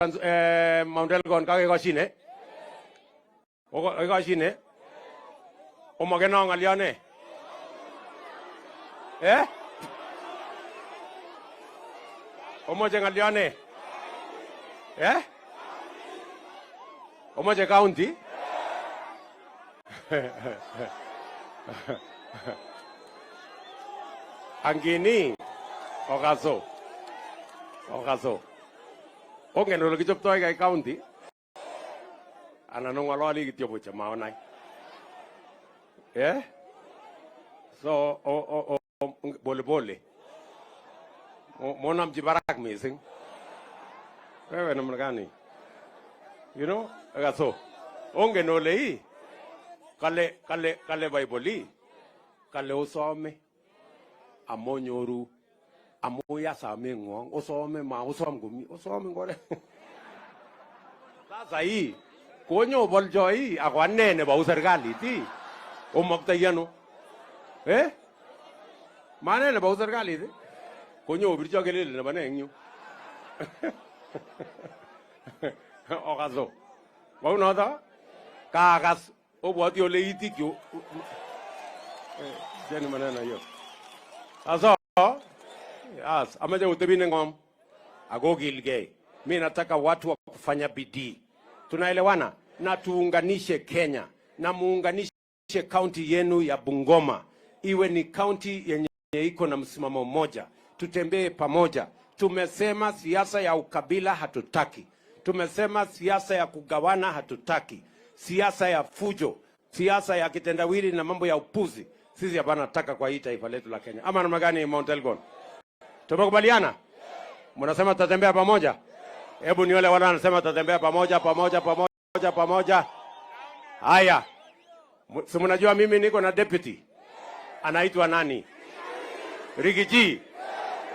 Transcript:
Mount Elgon kakekoshine? Kakikoshine? Omokeno ng'olyone? Eh? Omoche ng'olyone? Eh? Omoche county? Angini okaso. Okaso. Ongen ole kichoptoi kai county? Anan ong'ololi kityo buch amaonai. Eh? So, o, o, o, pole pole. Monamchi barak missing. Wewe namna gani? You know, akaso. Ongen ole ii. Kale Bible ii. Kale osome. Amonyoru. Amu ya sameng'wong. Osome ma osom komie. Osome ngore. Sasa hii konyobolcho ii ako ane nebou serikalit ii. Omoktoi ano? Eh? Mane nebou serikalit ii? Konyobircho kelele nebo ne eng yu? Okaso. Kounoto? Kaakas obwoti ole itikyu. Cheni maneno hiyo. Sasa, as, amache utebi neng'om akokilgei. Mi nataka watu wa kufanya bidii. Tunaelewana? Na tuunganishe Kenya na muunganishe kaunti yenu ya Bungoma iwe ni kaunti yenye iko na msimamo mmoja, tutembee pamoja. Tumesema siasa ya ukabila hatutaki, tumesema siasa ya kugawana hatutaki, siasa ya fujo, siasa ya kitendawili na mambo ya upuzi sisi hapana taka kwa hii taifa letu la Kenya. Ama namna gani, Mount Elgon? Tumekubaliana? Mnasema tutatembea pamoja? Hebu ni wale wale wanasema tutatembea pamoja pamoja pamoja pamoja. Haya, si mnajua mimi niko na deputy anaitwa nani? Riggy G.